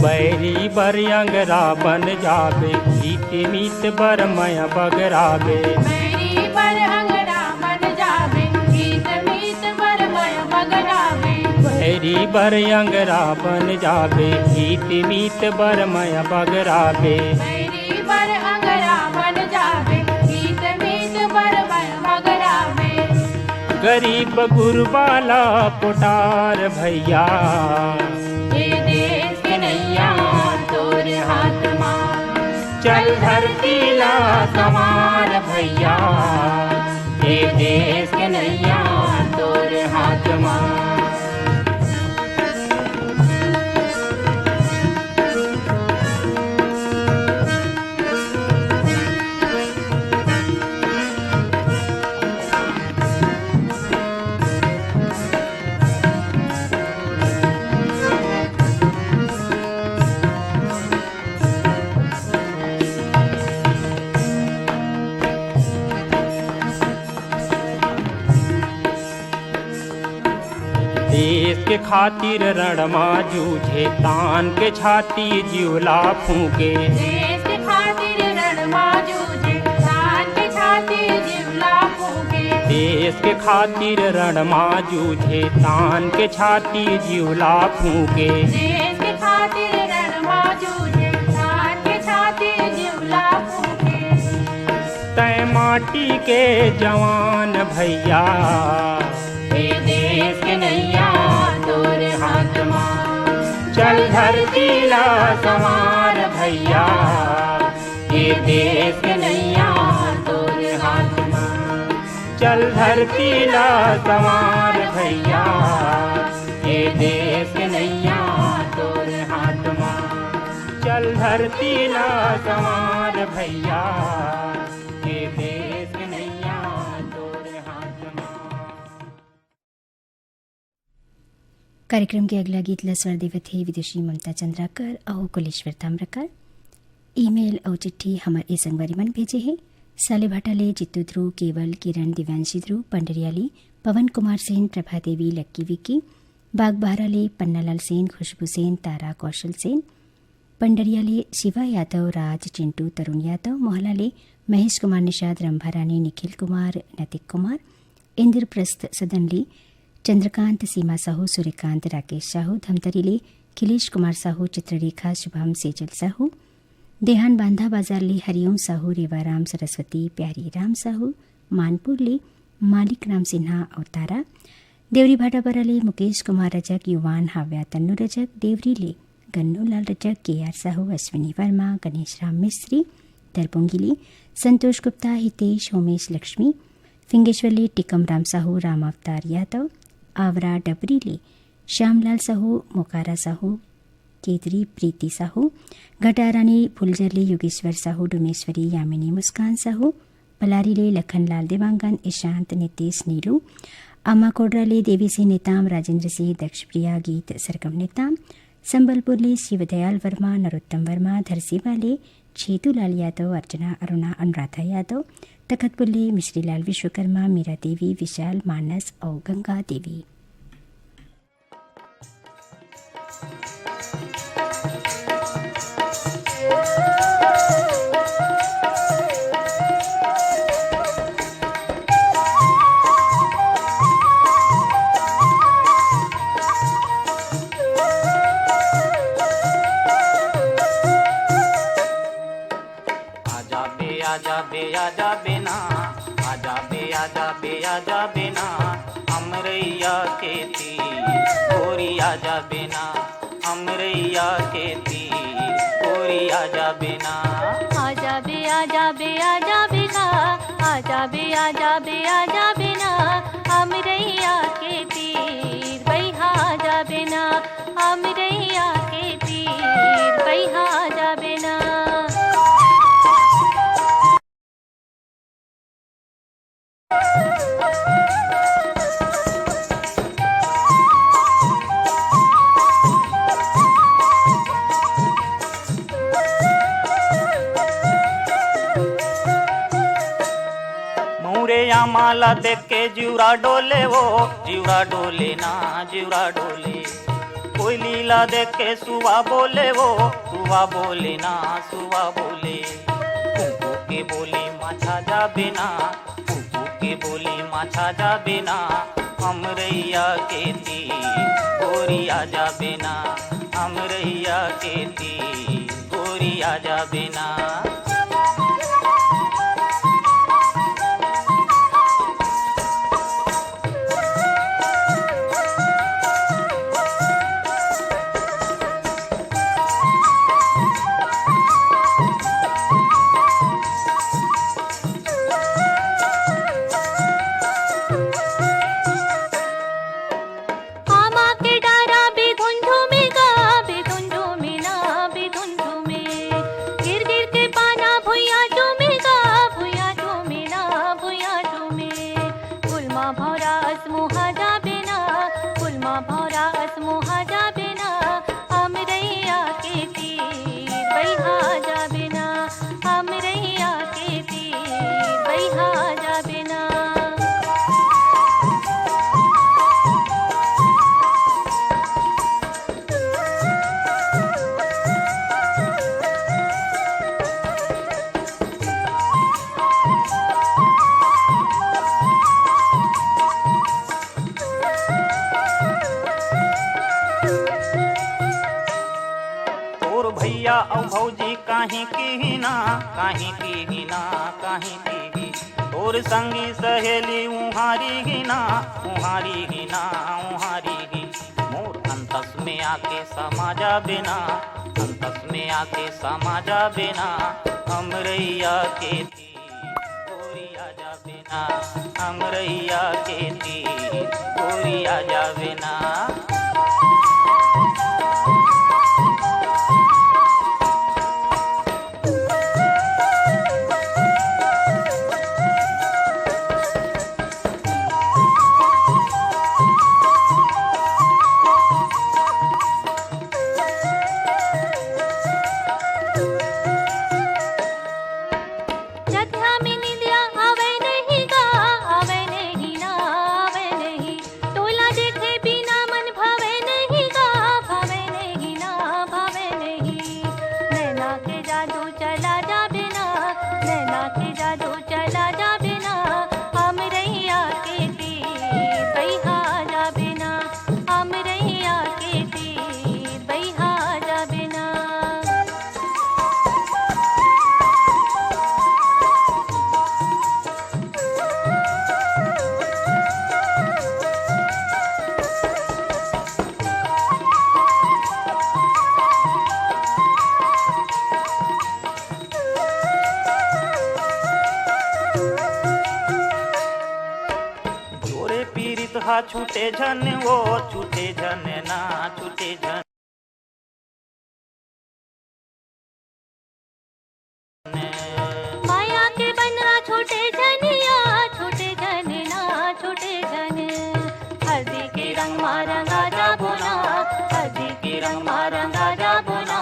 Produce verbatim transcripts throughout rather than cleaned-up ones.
बैरी बर अंगरा बन जाबे, मीत मीत बर मया बगराबे। बैरी बर अंगरा बन जाबे, मीत मीत बर मया बगराबे। बैरी बर अंगरा बन जाबे, मीत मीत बर मया बगराबे। बैरी बर अंगरा बन जाबे, मीत मीत बर मया बगराबे। गरीब गुरबा ला पोटार भैया। ए देश के नैया तोर हाथ मा। चल धरती ला संवार भैया। ए देश के नैया तोर हाथ मा। देश के खातिर रण मा जूझे, तान के छाती जीव ला फूंके। देश के खातिर रण मा जूझे, तान के छाती जीव ला फूंके। देश के खातिर रण मा जूझे, तान के छाती जीव ला फूंके। देश के खातिर रण मा जूझे, तान के छाती जीव ला फूंके। तैं माटी के जवान भैया। ए देश के नैया तोर हाथ मा। चल धरती ला संवार भैया। ए देश के नैया तोर हाथ मा। चल धरती ला संवार भैया। ए देश के नैया तोर हाथ मा। चल धरती ला संवार भैया। ए देश के नैया तोर हाथ मा। कार्यक्रम के अगला गीत ला स्वर देवत हे विदुषी ममता चंद्राकर अउ कुलेश्वर ताम्रकार। ईमेल अउ चिट्ठी हमर ए संगवारी मन भेजे हे। सालेभाटा ले जित्तू ध्रुव, केवल, किरण, दिव्यांशी ध्रुव, पंडरिया ले पवन कुमार सेन, प्रभा देवी, लक्की विक्की, बागबाहरा ले पन्नालाल सेन, खुशबू सेन, तारा, कौशल सेन, पंडरिया ले शिवा यादव, राज, चिंटू, तरुण यादव, मोहला ले महेश कुमार निषाद, रंभा रानी, निखिल कुमार, नतिक कुमार, इंद्रप्रस्थ सदन ले चंद्रकांत, सीमा साहू, सूर्यकांत, राकेश साहू, धमतरी ले खिलेश कुमार साहू, चित्ररेखा, शुभम, सेजल साहू, देहान बांधा बाजार ले हरिओम साहू, रेवाराम, सरस्वती, प्यारी राम साहू, मानपुर ले मालिक राम सिन्हा अउ तारा, देवरी भाटापारा ले मुकेश कुमार रजक, युवान, हाव्या, तन्नू रजक, देवरी ले गन्नू लाल रजक, के आर साहू, अश्विनी वर्मा, गणेश राम मिस्त्री, दरबोंगी ले संतोष गुप्ता, हितेश, होमेश, लक्ष्मी, फिंगेश्वर ले टिकम राम साहू, राम अवतार यादव, आवरा डबरी ले श्यामलाल साहू, मोकारा साहू, केदरी प्रीति साहू, घटारानी फुलझर ले योगेश्वर साहू, डोमेश्वरी, यामिनी, मुस्कान साहू, पलारी ले लखनलाल देवांगन, ईशांत, नितेश, नीलू, अम्मा कोडरा ले देवी सिंह नेताम, राजेंद्र सिंह, दक्षप्रिया, गीत सरगम नेताम, संबलपुर ले शिवदयाल वर्मा, नरोत्तम वर्मा, धरसीवा ले छेदूलाल यादव, अर्चना, अरुणा, अनुराधा यादव, तखतपुर ले मिश्रीलाल विश्वकर्मा, मीरा देवी, विशाल, मानस अउ गंगा देवी। आजा बे, आजा बे, आजा बे ना, आजा बे, आजा बे, आजा बे ना, अमरैया के तीर गोरी आजा बे ना, अमरैया के तीर गोरी आजा बे ना। आजा बे, आजा बे, आजा बे ना, आजा बे, आजा बे, आजा बे ना, अमरैया के तीर बइहा आजा बे ना, अमरैया के तीर बइहा आजा बे ना। मौरे आमा ला देख के जिउरा डोले वो, जिउरा डोले ना, जिउरा डोले। कोयली ला देख के सुआ बोले वो, सुआ बोले ना, सुआ बोले। कुकू के बोली मा छा जाबे ना, कुकू के बोली मा छा जाबे ना। हमरैया के तीर गोरी आ जाबे ना, हमरैया के तीर गोरी आ जाबे ना। आमा के डारा बिधुन झूमे गा, बिधुन झूमे ना, बिधुन झूमे। गिर गिर के पाना भुइया झूमे गा, भुइया झूमे ना, भुइया झूमे। फूल मा भौरा अस मुहा जाबे ना, फूल मा भौरा अस मुहा जाबे ना। हमरैया के तीर बइहा जाबे ना, हमरैया के तीर बइहा जाबे ना। तोर भैया अउ भौजी काहीं किही ना, काहीं किही ना, काहीं किही। तोर संगी सहेली उहारी ही ना, उहारी ही ना, उहारी ही। मोर अंतस में आके समा जाबे ना, अंतस में आके समा जाबे ना। हमरैया के तीर गोरी आ जाबे ना, हमरैया के तीर गोरी आ जाबे ना। रतिहा में निंदिया आवे नहीं गा, आवे नहीं ना, आवे नहीं। तोला देखे बिना मन भावे नहीं गा, भावे नहीं ना, भावे नहीं। नैना के जादू चला जाबे ना, नैना के जादू चला जाबे ना। हमरैया के तीर बइहा जाबे ना, हमरैया के तीर बइहा जाबे ना। जोरे पीरित हा छूटे झन वो, छूटे झन ना, छूटे झन। माया के बंधना छूटे झन या, छूटे झन ना, छूटे झन। हरदी के रंग मा रंगा जाबो ना, हरदी के रंग मा रंगा जाबो ना।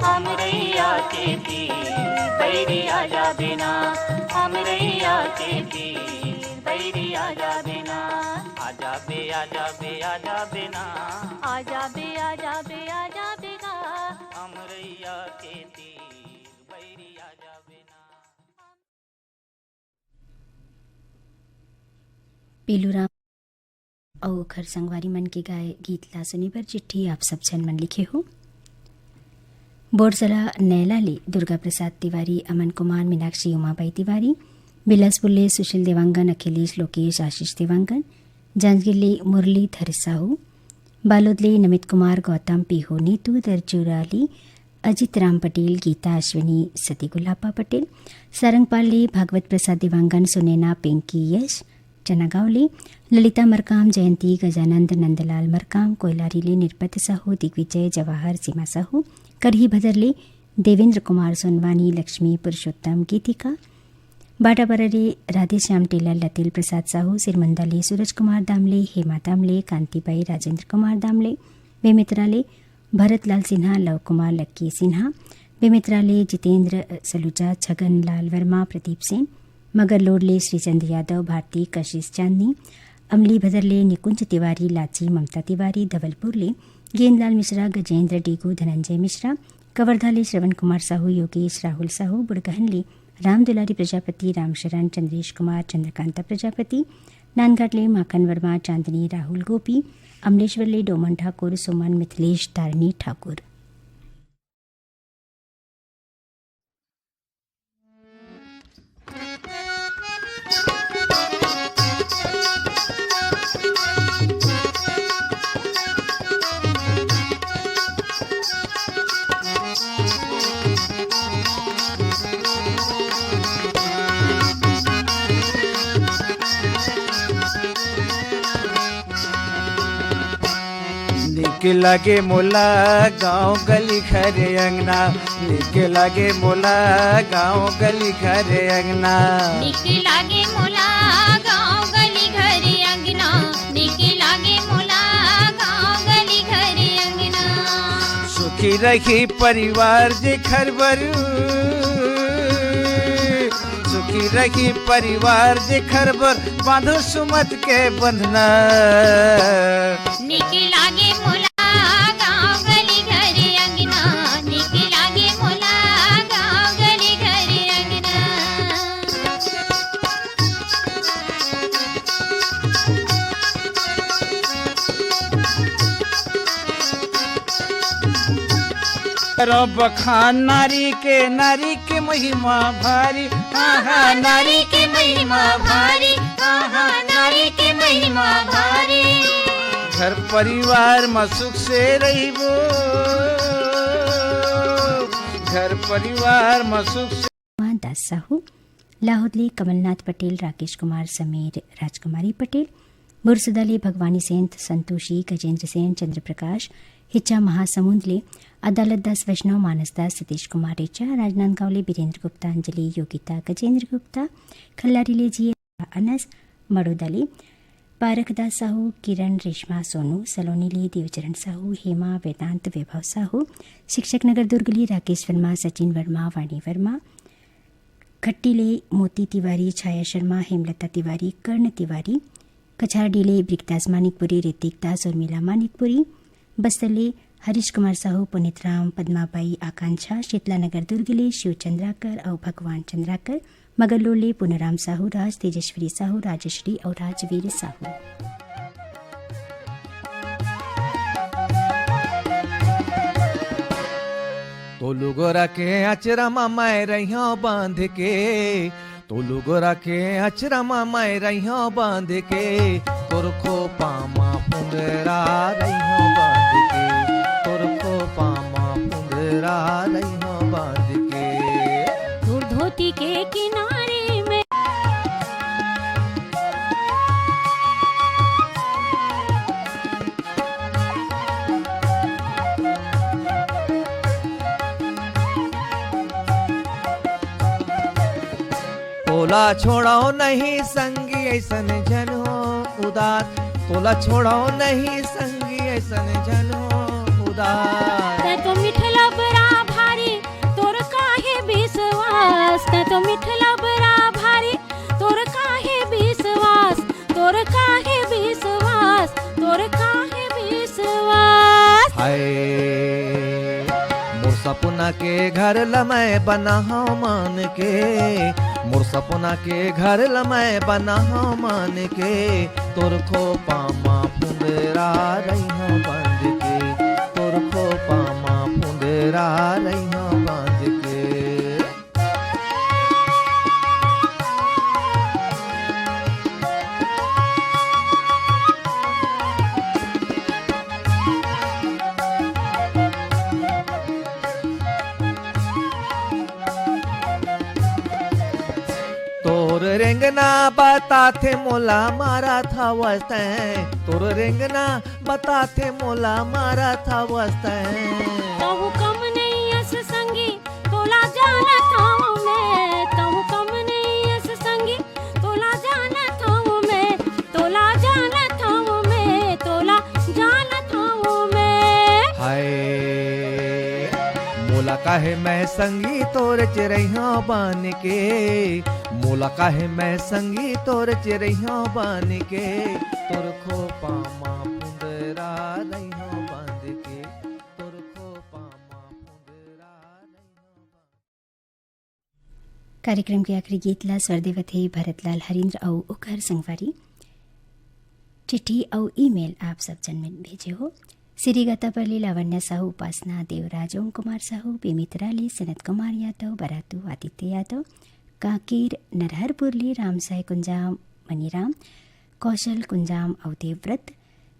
हमरैया के तीर बइरी आ जाबे ना, हमरैया के तीर बइरी आ जाबे ना। आ जाबे, आ जाबे, आ जाबे ना। आ जाबे, आ जाबे, आ जाबे गा। हमरैया के तीर बइरी आ जाबे ना। पीलूराम अउ ओखर संगवारी मन के गाए गीत ला सुने बर चिट्ठी आप सब झन मन लिखे हो। बोरसला नैला ले दुर्गा प्रसाद तिवारी, अमन कुमार, मीनाक्षी, उमाबाई तिवारी, बिलासपुर ले सुशील देवांगन, अखिलेश, लोकेश, आशीष देवांगन, जांजगीर ले मुरलीधर साहू, बालोद ले नमित कुमार, गौतम, पीहू, नीतू, दरचूरा ले अजित राम पटेल, गीता, अश्विनी, सती गुलापा पटेल, सारंगपाल ले भागवत प्रसाद देवांगन, सुनैना, पिंकी, यश, चनागांव ले ललिता मरकाम, जयंती, गजानंद, नंदलाल मरकाम, कोइलारी ले निरपत साहू, दिग्विजय, जवाहर, सीमा साहू, करही भदर ले देवेंद्र कुमार सोनवानी, लक्ष्मी, पुरुषोत्तम, गीतिका, बाटापारा ले राधेश्याम टेलर, लतिल प्रसाद साहू, सिरमंदा ले सूरज कुमार दामले, हेमा दामले, कांतिबाई, राजेंद्र कुमार दामले, बेमेतरा ले भरत लाल सिन्हा, लव कुमार, लक्की सिन्हा, बेमेतरा ले जितेंद्र सलूजा, छगन लाल वर्मा, प्रदीप सेन, मगरलोड ले श्रीचंद यादव, भारती, कशिश चांदनी, अमली भदर ले निकुंज तिवारी, लाची, ममता तिवारी, धवलपुर ले गेंदलाल मिश्रा, गजेंद्र डीगू, धनंजय मिश्रा, कवर्धा ले श्रवण कुमार साहू, योगेश, राहुल साहू, बुड़गहन ले राम दुलारी प्रजापति, रामशरण, चंद्रेश कुमार, चंद्रकांता प्रजापति, नांदघाट ले माखन वर्मा, चांदनी, राहुल गोपी, अमलेश्वर ले डोमन ठाकुर, सुमन, मिथिलेश, तारिणी ठाकुर। निक लागे मोला गाँव गली घर अंगना, निक लागे मोला गाँव गली घर अंगना। निक लागे मोला गाँव गली घर अंगना, निक लागे मोला गाँव गली घर अंगना। सुखी रही परिवार जे घर बर, सुखी रही परिवार जे घर बर, बांधो सुमत के बंधना। निक लागे मोला गाँव गली घर अंगना, निक लागे मोला गाँव गली घर अंगना। करो बखान नारी के, नारी के महिमा भारी, आहा, नारी के महिमा भारी, आहा, नारी के महिमा भारी। घर परिवार म सुख से रहिबो, घर परिवार म सुख से। दास साहू, लाहौद ले कमलनाथ पटेल, राकेश कुमार, समीर, राजकुमारी पटेल, बुरसदा ले भगवानी सेन, संतोषी, गजेंद्र सेन, चंद्र प्रकाश, हिच्चा महासमुंद ले अदालत दास वैष्णव, मानस दास, सतीश कुमार रेचा, राजनांदगांव ले बीरेंद्र गुप्ता, अंजलि, योगिता, गजेंद्र गुप्ता, खल्लारी ले जी अनस, बड़ौदा ले पारख दास साहू, किरण, रेशमा, सोनू, सलोनी ले देवचरण साहू, हेमा, वेदांत, वैभव साहू, शिक्षक नगर दुर्ग ले राकेश वर्मा, सचिन वर्मा, वाणी वर्मा, खट्टी ले मोती तिवारी, छाया शर्मा, हेमलता तिवारी, कर्ण तिवारी, कछारडी ले ब्रिकदास मानिकपुरी, ऋतिक दास, उर्मिला मानिकपुरी, बस्तर ले हरीश कुमार साहू, पुनीत राम, पद्माबाई, आकांक्षा, शीतला नगर दुर्ग ले शिव चंद्राकर अउ भगवान चंद्राकर, मगरलोड ले पुनराम साहू राज, तेजस्वरी साहू, राजश्री अउ राजवीर साहू। तोलू गोरा के अचरा म मैं रहियो बांध के, तोलू गोरा के अचरा म मैं रहियो बांध के, तोर खोपा म फुंदरा रहियो बांध के, तोर खोपा म फुंदरा रहियो बांध के। तोर धोती के किनारे में तोला छोड़ो नहीं संगी ऐसन झन हो उदास, तोला छोड़ो नहीं संगी ऐसन झन हो उदास। तै तो मिठला बरा भारी, तोर काहे विश्वास, तै तो मिठला बरा भारी, तोर काहे विश्वास, तोर काहे विश्वास, तोर काहे विश्वास। हाय, मोर सपना के घर ल मैं बनाहूं मान के, मोर सपना के घर ल मैं बनाहूं मान के, तोर खोपा म फुंदरा रहियो बांध के, तोर खोपा म फुंदरा रहियो बांध के। तोर रेंगना बताथे मोला मारत हवस तैं, तोर रेंगना बताथे मोला मारत हवस तैं। कहूँ कम नइ अस संगी, तोला जानत हवं मैं, कहूँ कम नइ अस संगी, तोला जानत हवं मैं, तोला जानत हवं मैं, तोला जानत हवं मैं। हाय, मोला काहे मैं संगी तोर चिरैया बन के, मोला काहे मैं संगी तोर चिरैया बन के, तोर खोपा म फुंदरा रहियो बांध के। कार्यक्रम के आखिरी गीत ला स्वर देवत हे भरतलाल हरिंद्र अउ ओकर संगवारी। चिट्ठी अउ ईमेल आप सब जन में भेजे हो। सिरीगाता परली लावण्य साहू, उपासना देवराज, ओम कुमार साहू, बेमितरा ले सनत कुमार यादव, बरातू आदित्य यादव, कांकेर नरहरपुर ले रामसाय कुंजाम मनीराम, कौशल कुंजाम अउ देवव्रत,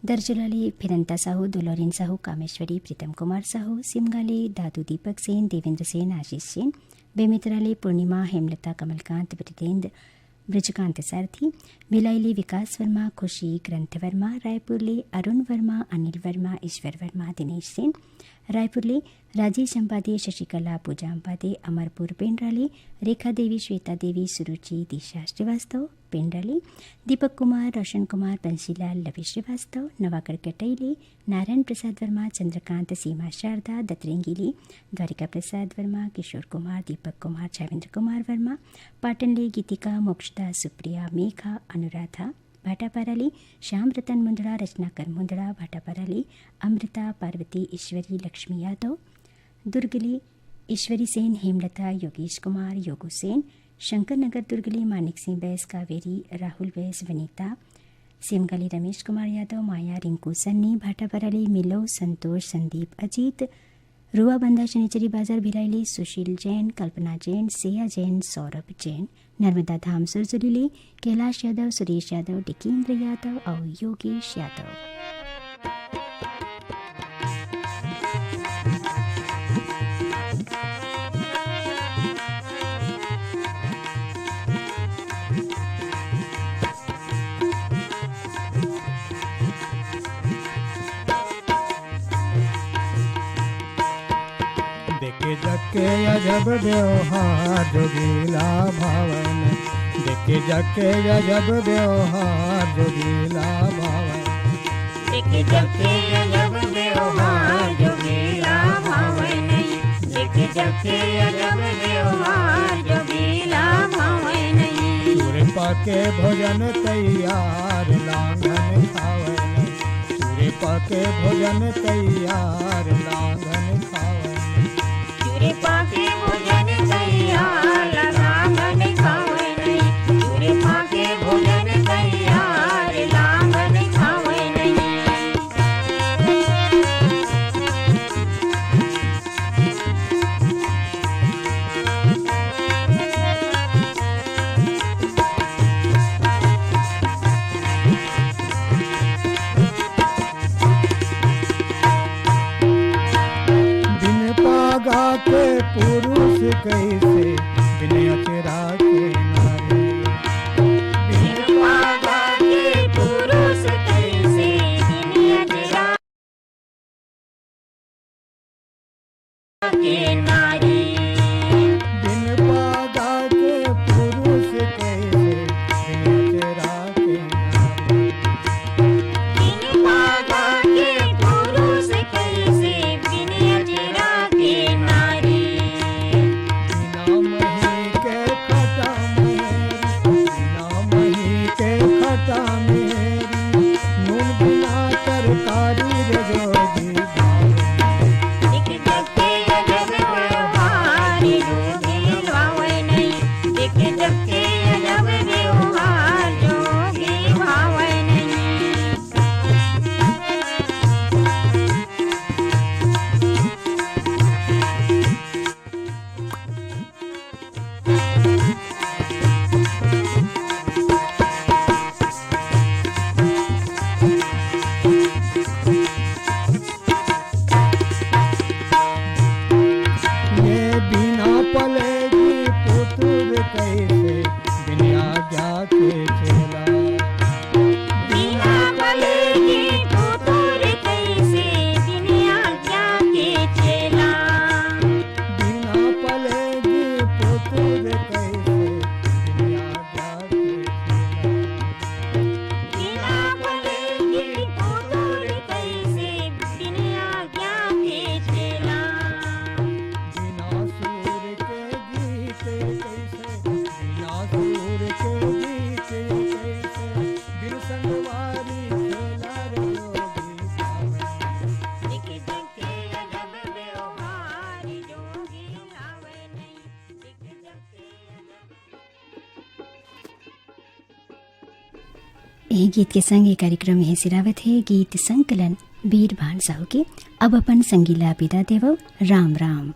दरजुला ले फिरंता साहू, दुलौरिन साहू, कामेश्वरी, प्रीतम कुमार साहू, सिमगा ले दादू दीपक सेन, देवेंद्र सेन, आशीष सेन, बेमितरा ले पूर्णिमा, हेमलता, कमलकांत, ब्रजेंद्र, ब्रजकांत सारथी, भिलाई ले विकास वर्मा, खुशी, ग्रंथ वर्मा, रायपुर ले अरुण वर्मा, अनिल वर्मा, ईश्वर वर्मा, दिनेश सेन, रायपुर ले राजेश अंबादे, शशिकला, पूजा अंबादे, अमरपुर पेंड्रा ले रेखा देवी, श्वेता देवी, सुरुचि, दिशा श्रीवास्तव, पेंड्रा ले दीपक कुमार, रोशन कुमार, बंशीलाल, लवी श्रीवास्तव, नवागढ़ कटई ले नारायण प्रसाद वर्मा, चंद्रकांत, सीमा, शारदा, दतरेंगी ले द्वारिका प्रसाद वर्मा, किशोर कुमार, दीपक कुमार, छावेंद्र कुमार वर्मा, पाटन ले गीतिका, मोक्षदा, सुप्रिया, मेघा, अनुराधा, भाटापारा ले श्याम रतन मुंदड़ा, रचनाकर मुंदड़ा, भाटापारा ले अमृता, पार्वती, ईश्वरी, लक्ष्मी यादव, दुर्ग ले ईश्वरी सेन, हेमलता, योगेश कुमार, योगू सेन, शंकर नगर दुर्ग ले मानिक सिंह बैस, कावेरी, राहुल बैस, वनीता, सिमगा ले रमेश कुमार यादव, माया, रिंकू, सन्नी, भाटापारा ले मिलो, संतोष, संदीप, अजीत, रुआबंधा शनिचरी बाजार भिलाई ले सुशील जैन, कल्पना जैन, सेया जैन, सौरभ जैन, नर्मदा धाम सुरसुली ले कैलाश यादव, सुरेश यादव, डिकेंद्र यादव अउ योगेश यादव। देखे जग के अजब व्यवहार, जोगीला भावन। देखे जग के अजब व्यवहार, जोगीला भावन। देखे जग के अजब व्यवहार, जोगीला भावन। देखे जग के अजब व्यवहार, जोगीला भावन। सूरे पाके भोजन तैयार, लांघन खावन। सूरे पाके भोजन तैयार, लांघन खावन। सूरे पाके भोजन तैयार, लांघन खावन। सूरे पाके भोजन तैयार, लांघन खावन। बिन पागा के पुरुष कइसे, बिन अचरा के नारी। बिन पागा के पुरुष कइसे, बिन अचरा के नारी। बिन पागा के पुरुष कइसे, बिन अचरा के नारी। बिन पागा के पुरुष कइसे, बिन अचरा के नारी। बिना मही के खटा मेरी, बिना मही के खटा मेरी, नून बिना तरकारी रे जोगी भावे। देखे जग के अजब ये गीत के संग ये कार्यक्रम यही सिरावत हे। गीत संकलन बीर भान साहू के। अब अपन संगीला विदा देवो। राम राम।